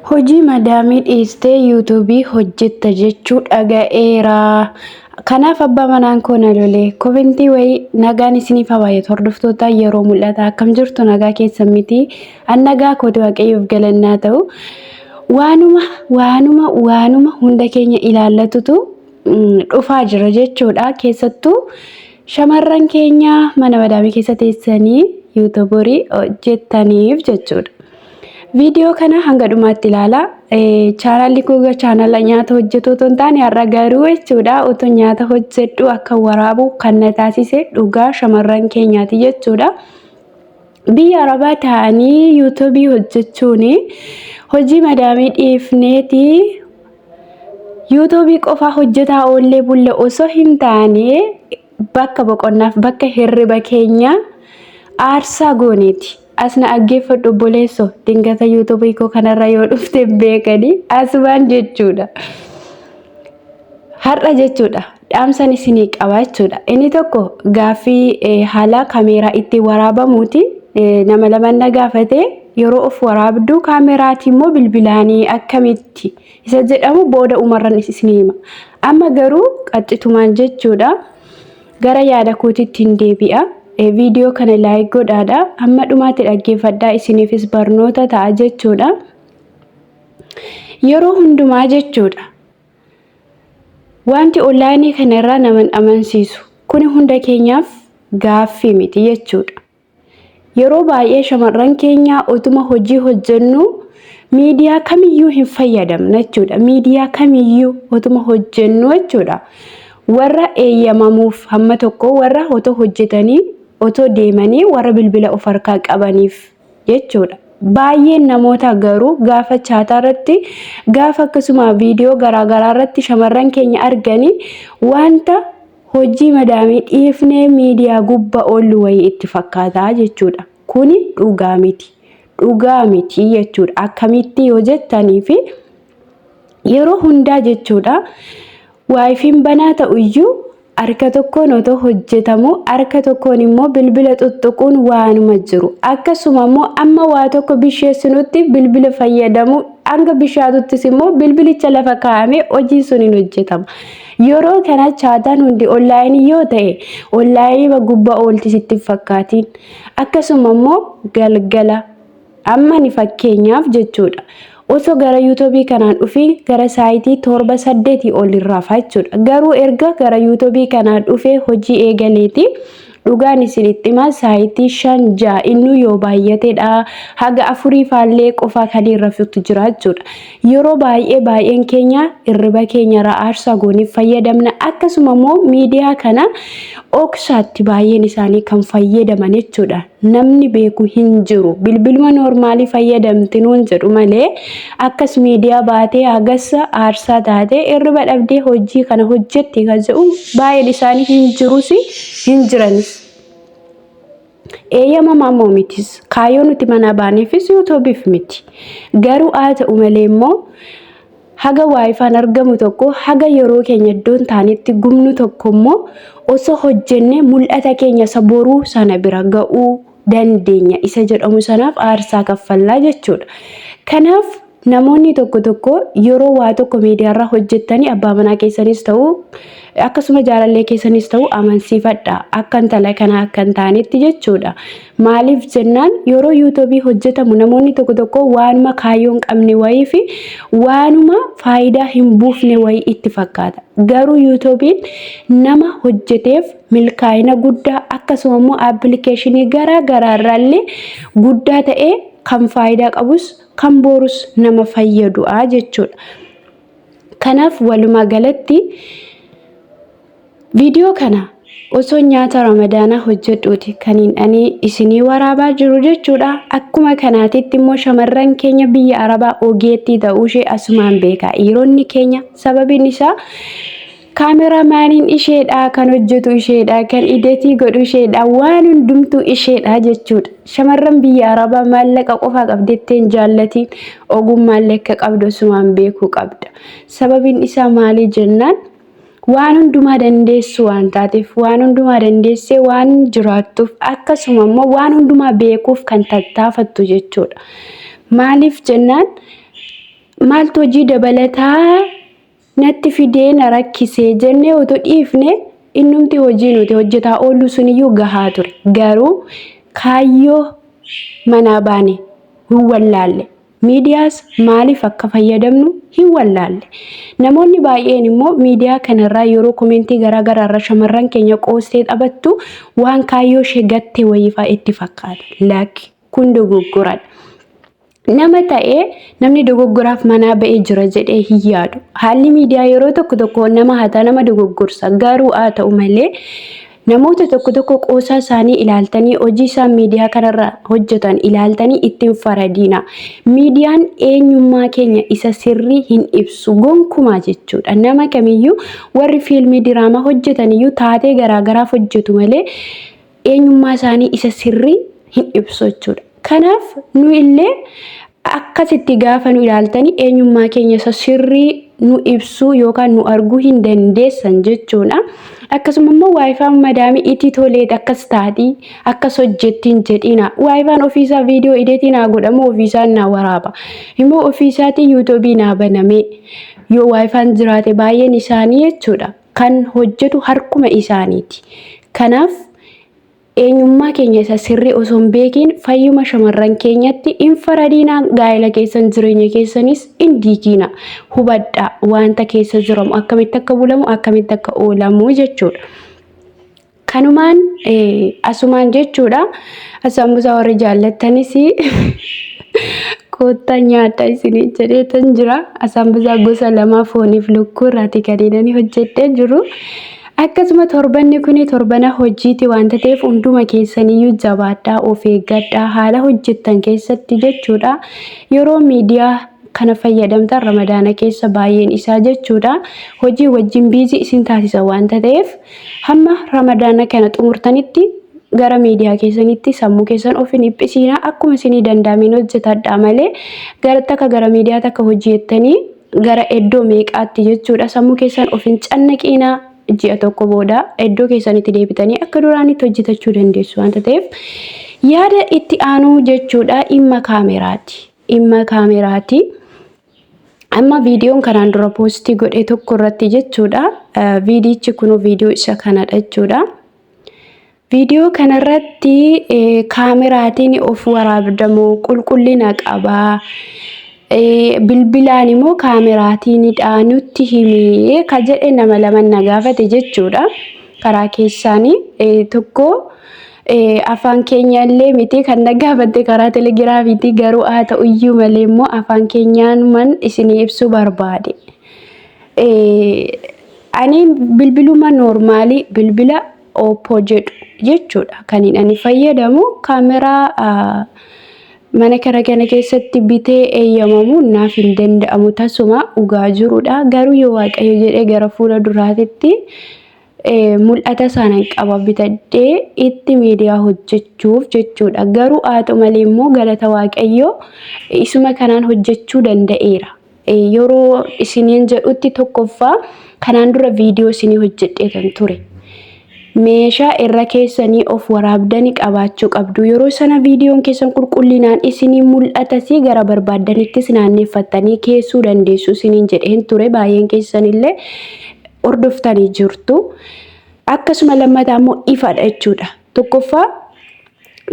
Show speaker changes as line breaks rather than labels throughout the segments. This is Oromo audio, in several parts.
Hojii madaamii dhiistee yuutuubii hojjetta jechuu dhaga'eera. Kanaaf abbaa manaan koo na lole. Komentii wayii nagaan isiniif haa baay'atu. Hordoftoota yeroo mul'ata akkam jirtu nagaa keessan miti. An nagaa kooti waaqayyoof galannaa ta'u. Waanuma waanuma waanuma hunda keenya ilaallatutu dhufaa jira jechuudha. Keessattuu shamarran keenya mana madaamii keessa teessanii yuutuuborii hojjettaniif jechuudha. Viidiyoo kana hanga dhumaatti ilaalaa. Chaanaalli koo chaanaala nyaata hojjetu otoo hin taane har'a garuu jechuudha otoo nyaata hojjedhu akka waraabu kan na taasise dhugaa shamarran keenyaati jechuudha. Biyya Arabaa taa'anii yuutuubii hojjechuun hojii madaamii dhiifneeti yuutuubii qofaa hojjetaa oollee bulle osoo hin taane bakka boqonnaaf bakka hirriba keenya aarsaa gooneeti. As na dhaggeeffadhu obboleesso dingata yuutuubii koo kanarra yoo dhufte hin beekanii asumaan jechuudha. Har'a jechuudha dhaamsan isinii qaba jechuudha. Inni tokko gaaffii haala kaameeraa itti waraabamuuti. Nama laman na gaafate yeroo of waraabdu kaameraatii immoo bilbilaanii akkamitti isa jedhamu booda umarran isinii hima. Amma garuu qaxxitumaan jechuudha. Gara yaada kootiitti hin deebi'a. Viidiyoo kana laayik godhaadha. Hamma dhumaatti dhaggeeffadhaa isiniifis barnoota ta'a jechuudha. Yeroo hundumaa jechuudha. Wanti onlaayinii kana irraa nama hin amansiisu. Kuni hunda keenyaaf gaaffii miti jechuudha. Yeroo baay'ee shamarran keenya utuma hojii hojjennu miidiyaa kamiyyuu hin fayyadamna jechuudha. Miidiyaa kamiyyuu utuma hojjennu jechuudha. Warra eeyyamamuuf hamma tokko warra otoo hojjetanii otoo deemanii warra bilbila of harkaa qabaniif jechuudha. Baay'een namoota garuu gaafa chaataa irratti gaafa akkasuma viidiyoo garaagaraa irratti shamarran keenya arganii wanta Hojii madaamii dhiifnee miidiyaa gubba oollu wayii itti fakkaataa jechuudha. Kuni dhugaa miti. Dhugaa miti jechuudha. Akkamitti yoo jettanii fi yeroo hundaa jechuudha. Waayifiin banaa ta'u iyyuu harka tokkoon otoo hojjetamu harka tokkoon immoo bilbila tuttuquun waanuma jiru. Akkasuma immoo amma waa tokko bisheessinutti bilbila fayyadamu hanga bishaatuttis immoo bilbilicha lafa kaa'amee hojiin sun hin hojjetama. Yeroo kana chaataan hundi onlaayinii yoo ta'e onlaayinii gubbaa oolti sitti hin fakkaatiin. Akkasuma immoo galgala amma ni fakkeenyaaf jechuudha. Osoo gara yuutuubii kanaan dhufii gara saayitii 7 8 ol irraa jechuudha. Garuu erga gara yuutuubii kanaan dhufee hojii eegaleeti Dhugaan isinitti himaa saayitii 5 6 innuu yoo baay'atedha. Haga afurii faallee qofaa kan hin rafutu jira jechuudha. Yeroo baay'ee baay'een keenya hirriba keenya irraa aarsaa goonee fayyadamna. Akkasuma immoo miidiyaa kana dhoksaatti baay'een isaanii kan fayyadaman jechuudha. Namni beeku hin jiru. Bilbiluma noormaalii fayyadamti nuun jedhu malee akkas miidiyaa baatee hagas aarsaa taatee hirriba dhabdee hojii kana hojjetti kan jedhu baay'een isaanii hin jirus hin jiranis. Eeyyamamaa immoo mitis. Kaayyoo nuti manaa baaneefis yuutuubiif miti. Garuu haa ta'u malee immoo haga waayifaan argamu tokko haga yeroo keenya iddoon taanetti gubnu tokko immoo osoo hojjennee mul'ata keenya isa boruu sana bira ga'uu dandeenya isa jedhamu sanaaf aarsaa kaffallaa jechuudha. Kanaaf Namoonni tokko tokko yeroo waa tokko miidiyaarraa hojjettanii abbaa manaa keessanis ta'u akkasuma jaalallee keessanis ta'u amansiifadha akka intala kanaa akka hin taanetti jechuudha. Maaliif jennaan yeroo yuutuubii hojjetamu namoonni tokko tokko waanuma kaayyoo hin qabne wayii fi waanuma faayidaa hin buufne wayii itti fakkaata. Garuu yuutuubiin nama hojjeteef milkaa'ina guddaa akkasuma immoo appilikeeshinii garaa garaarraallee guddaa ta'ee kan faayidaa qabus kan boorus nama fayyadu'a jechuudha. Kanaaf walumaa galatti viidiyoo kana osoo nyaata ramadaanaa hojjedhuuti kan hin ani isinii waraabaa jiru jechuudha. Akkuma kanaatitti immoo shamarran keenya biyya Arabaa ogeettii ta'uu ishee asumaan beeka. Dhiironni keenya sababiin isaa Kaameraamaaniin isheedha, kan hojjetu isheedha, kan idetii godhu isheedha, waan hundumtuu isheedha jechuudha. Shamarran biyya Arabaa maallaqa qofaa qabdettee hin jaallatiin ogummaallee akka qabdu osumaan beekuu qabda. Sababiin isaa maali jennaan waan hundumaa dandeessu waan taateef, waan hundumaa dandeessee waan jiraattuuf akkasuma immoo waan hundumaa beekuuf kan tattaafattu jechuudha. Maaliif jennaan? Maaltu hojii dabalataa natti fidee na rakkisee jennee otoo dhiifne innumti hojii nuti hojjetaa oollu suniyyuu gahaa ture. Garuu kaayyoo manaa baane hin wallaalle. Miidiyaas maaliif akka fayyadamnu hin wallaalle. Namoonni baay'een immoo miidiyaa kanarraa yeroo komentii garaa garaarra shamarran keenya qoostee taphattu waan kaayyoo ishee gatte wayiifaa itti fakkaata. Lakki, kun dogoggoradha. Nama ta'ee namni dogoggoraaf manaa ba'ee jira jedhee hin yaadu. Haalli miidiyaa yeroo tokko tokko nama hataa nama dogoggorsa. Garuu haa ta'u malee namoota tokko tokko qoosaa isaanii ilaaltanii hojii isaan miidiyaa kanarra hojjetan ilaaltanii ittiin faradiina. Miidiyaan eenyummaa keenya isa sirrii hin ibsu gonkumaa jechuudha. Nama kamiyyuu warri fiilmii diraamaa hojjetan iyyuu taatee garaagaraaf hojjetu malee eenyummaa isaanii isa sirrii hin ibsu jechuudha. Kanaaf nu illee akkasitti gaafa nu ilaaltanii eenyummaa keenya isa sirrii nu ibsuu yookaan nu arguu hin dandeessan jechuudha. Akkasuma immoo waayifaan madaamii itti toleet akkas taatii akkas hojjettiin jedhina. Waayifaan ofiisaa viidiyoo ideetii naa godhamu ofiisaan naa waraaba. Immoo ofiisaatii yuutuubii naa banamee yoo waayifaan jiraate baay'een isaanii jechuudha. Kan hojjetu harkuma isaaniiti. Kanaaf eenyummaa keenya isa sirrii osoo hin beekiin fayyuma shamarran keenyatti hin faradiinaa, gaa'ela keessan jireenya keessanis hin diigiina. Hubadhaa wanta keessa jiramu akkamitti akka bulamu akkamitti akka oolamu jechuudha. Kanumaan asumaan jechuudha. Asambusaa warri jaallattanis koottaa nyaadha isinii jedheetan jira. Asambusaa gosa lama fooniif lukkuu irraati kan inni hojjedhee jiru. Akkasuma torbanni kun torbana hojiiti waanta ta'eef hunduma keessaniyyuu jabaadhaa, of eeggadhaa haala hojjettan keessatti jechuudha. Yeroo miidiyaa kana fayyadamtan ramadaana keessa baay'een isaa jechuudha. Hojii wajjin biizii isin taasisa waanta ta'eef hamma ramadaana kana xumurtanitti gara miidiyaa keessanitti sammuu keessan of hin dhiphisiinaa, akkuma isinii danda'ameen hojjetadhaa malee gara takka gara miidiyaa takka hojjettanii gara iddoo meeqaatti jechuudha sammuu keessan of hin cannaqiinaa. Ji'a tokko booda iddoo keessanitti deebitanii akka duraanitti hojjetachuu dandeessu waanta ta'eef yaada itti aanuu jechuudha dhimma kaameraati. Dhimma kaameraati. Amma viidiyoon kanaan dura poostii godhe tokko irratti jechuudha. Viidiyichi kun viidiyoo isa kanadha jechuudha. Viidiyoo kanarratti kaameraatiin of waraabdamoo qulqullina qabaa. Bilbilaan immoo kaameraatiinidha nutti himi ka jedhe nama lama na gaafate jechuudha. Karaa keessaanii tokko afaan keenya illee miti kan na gaafatte karaa telegiraamiiti, garuu haa ta'uyyuu malee immoo afaan keenyaanuman isinii ibsuu barbaade. Ani bilbiluma noormaalii bilbila Oppo jedhu jechuudha kan ani fayyadamu. Kaameraa mana kana keessatti bitee eeyyamamu naaf hin danda'amu tasuma dhugaa jirudha. Garuu yoo Waaqayyo jedhee gara fuula duraatitti mul'ata sana qaba bitadhee itti miidiyaa hojjechuuf jechuudha. Garuu haa ta'u malee immoo galata Waaqayyoo isuma kanaan hojjechuu danda'eera. Yeroo isiniin jedhutti tokkoffaa kanaan dura viidiyoo isinii hojjedheetan ture. Meeshaa irra keessanii of waraabdanii qabaachuu qabdu. Yeroo sana viidiyoon keessan qulqullinaan isinii mul'atasii gara barbaaddanittis naanneeffattanii keessuu dandeessu isiniin jedheen ture. Baay'een keessanillee hordoftanii jirtu. Akkasuma lammataa immoo ifadha jechuudha. Tokkoffaa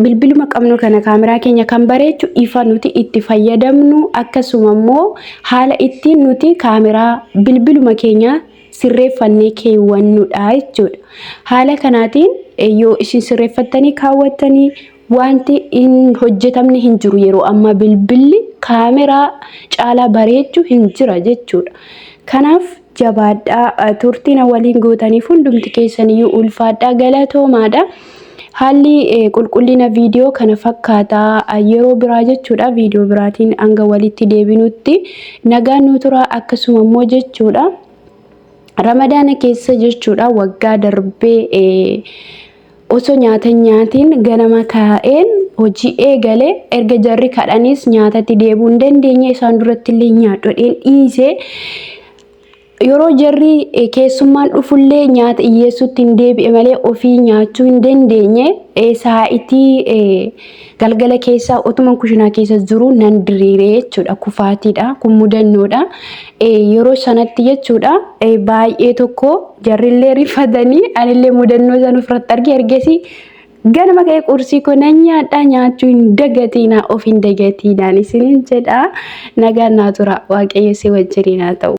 bilbiluma qabnu kana kaameraa keenya kan bareechu ifa nuti itti fayyadamnu, akkasuma immoo haala ittiin nuti kaameraa bilbiluma keenya sirreeffannee keewwannudha jechuudha. Haala kanaatiin yoo isin sirreeffattanii kaawwattanii wanti hin hojjetamne hin jiru, yeroo ammaa bilbilli kaameraa caalaa bareechu hin jira jechuudha. Kanaaf jabaadhaa, turtii na waliin gootaniif hundumti keessaniyyuu ulfaadhaa, galatoomaadha. Haalli qulqullina viidiyoo kana fakkaataa yeroo biraa jechuudha. Viidiyoo biraatiin hanga walitti deebinutti nagaan nu tura. Akkasuma immoo jechuudha. Ramadaana keessa jechuudha waggaa darbee osoo nyaata hin nyaatiin ganama kaa'een hojii eegale, erga jarri kadhanis nyaatatti deebi'uu hin dandeenye, isaan duratti illee nyaadhodheen dhiisee. Yeroo jarri keessummaan dhufullee nyaata dhiyyeessuutti hin deebi'e malee ofii nyaachuu hin dandeenye. Saa'itii galgala keessa otuma kushinaa keessa jiru nan diriire jechuudha. Kufaatiidha. Kun mudannoodha. Yeroo sanatti jechuudha baay'ee tokko jarrillee rifatanii anillee mudannoo sana ofirratti arge. Ergasii ganama ka'ee qursii koo nan nyaadha. Nyaachuu hin dagatiinaa, of hin dagatiinaan isiniin jedha. Nagaan naa tura. Waaqayyo si wajjiniin haa ta'u.